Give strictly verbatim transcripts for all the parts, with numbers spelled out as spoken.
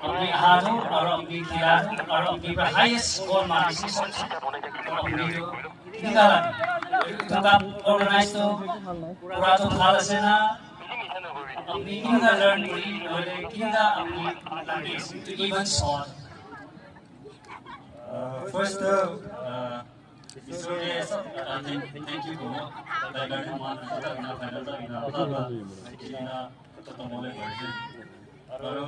Apni aha tu, aru apni khela tu, aru apni pra highest score mari si sabse. Apni tu kineka lage? Etu kam organize tu pura tu bhal ase na? Apni kineka learn kuri, nohole kineka apni lage ase? Even short. Uh, first, uh, uh, Isor ke, uh, thank, thank you kobo. Tai karne moikhan etu tak ena final tak ena bhal bhal kheli na khatam hobole parise. Aru,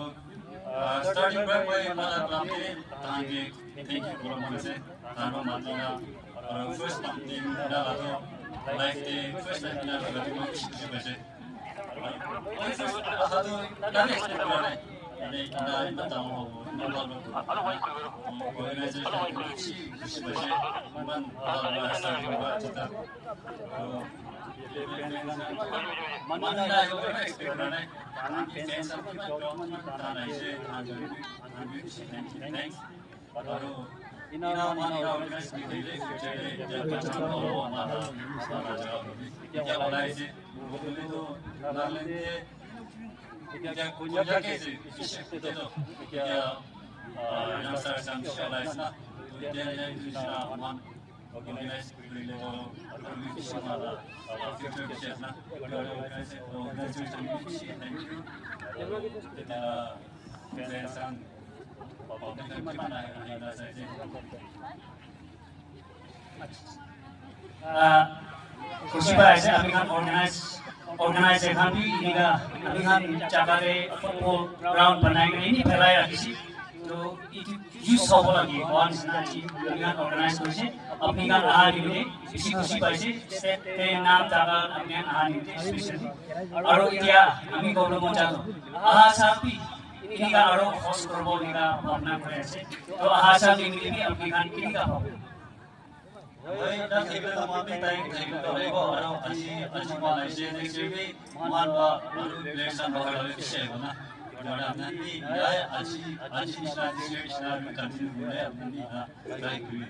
uh, starting pra moi mola club te tahan ke thank you kobo mon ase. Tahan para mati na, aru first time ena la to life te first time ena la to moi khushi khushi paise. Organization bishi bishi paise. Iman bhal para starting para aji tak. Manu na ahibo expect kora nai. Tahan ke fans khan kiman kiman tahan ahise, tahan join, tahan bishi thanks. Aru ena moikhan ena organize kuri thakile future te etia bacha khan pabo amar, amar jaga te. Etia ulai ase, hoile toh Nagaland te etia Konyak ke ase, bishi etia toh, etia, ah, youngsters khan bishi ulai ase na. Toh etia etu nishina moikhan organize kuri le toh aru bishi bhal, ah, future bishi ase na. Etu organize, organization bishi thank you. Etia fans khan Ah, khushi pai ase ami khan organize, organize khan bi enika ami khan jaga te football ground banai kena eni phelai rakhise. To etu use hobo lage koa nisina ase, ami khan organize korise. Apni khan aha nimite bishi khushi paise. State te naam jaga apni khan aha nimite specially. Aru etia ami government jano aha saal bi enika aru host koribo enika bhabna kuri ase. To aha saal nimite bi apni khan enika hobo. Moi na thakile to moi bi time thakile to ahibo, aru aji, aji moi aise, next year bi moikhan para aru players khan bahar te bishi ahibo na. Etu karne apni khan bi yate aji, aji nishina, next year nishina ami continue kuribole apni khan bi yate try kuri.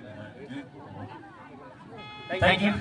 Thank you.